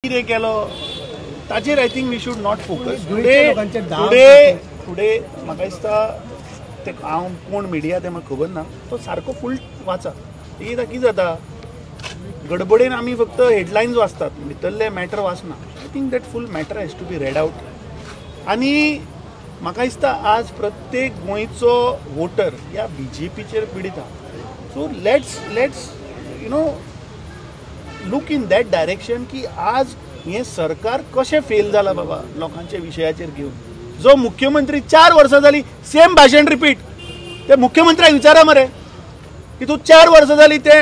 कितें केलो ताचेर I think we should not focus. Today today today म्हाका दिसता ते हांव कोण मिडिया तें म्हाका खबर ना, तो सारको फूल वाचा. एकदां कितें जाता गडबडेन आमी फक्त हेडलायन्स वाचतात, भितरले मॅटर वाचना. I think that full matter has to be read out. आनी म्हाका दिसता आज प्रत्येक गोंयचो वोटर ह्या बीजेपीचेर पिडित आहा. So let's you know look in that direction की आज हें सरकार कशें फेल जालां बाबा लोकांच्या विशयाचेर घेवन. जो मुख्यमंत्री 4 वर्सां जाली सेम भाशण रिपीट, ते मुख्यमंत्र्याक विचारा मरे की तूं 4 वर्सां जाली ते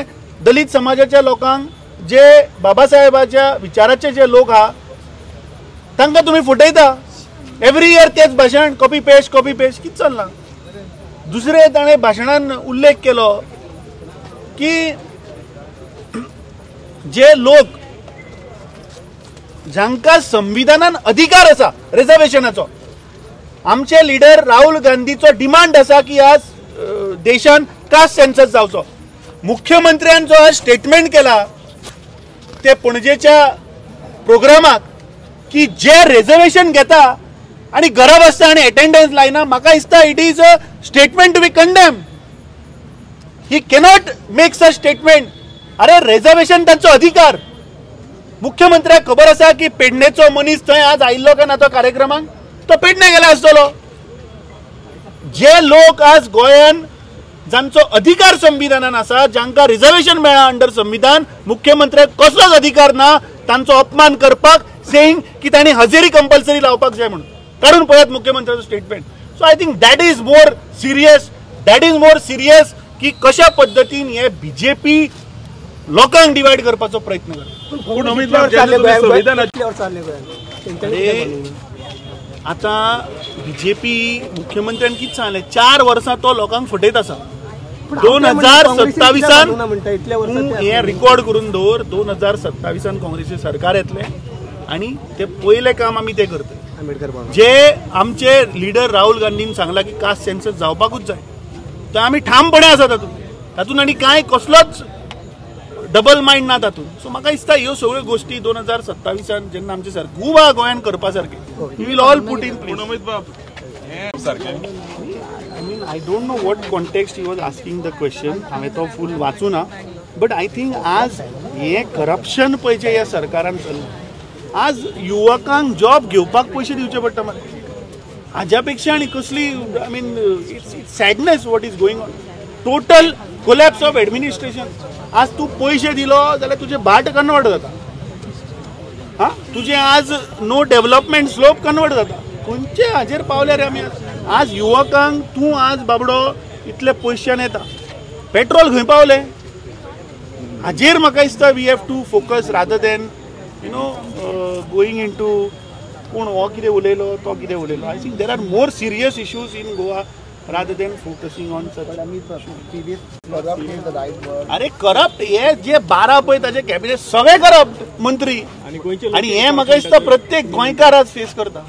दलित समाजाच्या लोकांक जे बाबासाहेबाच्या विचाराचे जे लोक आहा तांकां तुमी फटयता. एवरी इयर तेच भाशण कॉपी पेस्ट कॉपी पेस्ट, कितें चल्लां. दुसरें ताणें भाशणान उल्लेख केलो की जे लोक जांकां संविधानान अधिकार आसा रिजर्वेशनाचो, आमचे लिडर राहुल गांधीचो डिमांड आसा की आज देशान कास्ट सेन्सस जावचो. मुख्यमंत्र्यान जो आज स्टेटमेंट केला ते पणजेच्या प्रोग्रामाक की जे रिजर्वेशन घेता आनी घरा बसता आनी एटेंडन्स लायना, म्हाका दिसता it is a statement to be condemn. He cannot make such statement. अरे रिजर्वेशन तांचो अधिकार. मुख्यमंत्र्याक खबर आसा की पेडणेचो मनीस थंय आज आयिल्लो काय ना तो कार्यक्रमाक, तो पेडणे गेला आसतलो. जे लोक आज गोंयान जांचो अधिकार संविधानान आसा, जांकां रिजर्वेशन मेळ्ळा अंडर संविधान, मुख्यमंत्र्याक कसलोच अधिकार ना तांचो अपमान करपाक, सेईंग की तांणी हजेरी कंपल्सरी लावपाक जाय म्हणून. काडून पळयात मुख्यमंत्र्याचो statement. So I think that is more serious, that is more serious की कशा पद्दतीन हे बीजेपी लोकांक डिवायड करपाचो प्रयत्न करता. आतां बीजेपी मुख्यमंत्र्यान कितें सांगलें, 4 वर्सां तो लोकांक फटयत आसा. 2027 हें रिकॉर्ड करून दवर, 2027 काँग्रेसीचें सरकार येतलें आनी ते पयलें काम आमी तें करतले. जे आमचे लिडर राहुल गांधीन सांगला की कास्ट सेन्सस जावपाकूच जाय, तर आमी ठामपणे आसा तातूंत, तातूंत आनी कांय कसलोच डबल मायंड ना तातूंत. सो म्हाका दिसता ह्यो सगळ्यो गोश्टी 2027 जेन्ना आमचें सरकार खूब आहा गोंयान करपा सारकें, we will all put in place. I mean I don't know what context he was asking the question, हांवें तो फूल वाचूं ना, बट I think आज हें करप्शन पळय जें ह्या सरकारान चल्लां, आज युवकांक जॉब घेवपाक पयशे दिवचे पडटा मरे. हाज्या पेक्षा आनी कसली, I mean it's sadness what is going on. Total collapse of administration. आज तूं पयशे दिलो जाल्यार तुजें भाट कन्वर्ट जाता, हा तुजें आज नो डेवलपमेंट स्लोप कन्वर्ट जाता. खंयचे हाजेर पावले रे आमी आज. आज युवकांक तूं आज बाबडो इतले पयशान येता, पेट्रोल खंय पावलें हाजेर म्हाका दिसता we have to focus rather than you know going into कोण हो कितें उलयलो तो कितें उलयलो. I think there are more serious issues in Goa rather than focusing on such. अरे करप्ट हे जे 12 पळय ताचे कॅबिनेट सगळे करप्ट मंत्री, आनी हे म्हाका दिसता प्रत्येक गोंयकार आज फेस करता.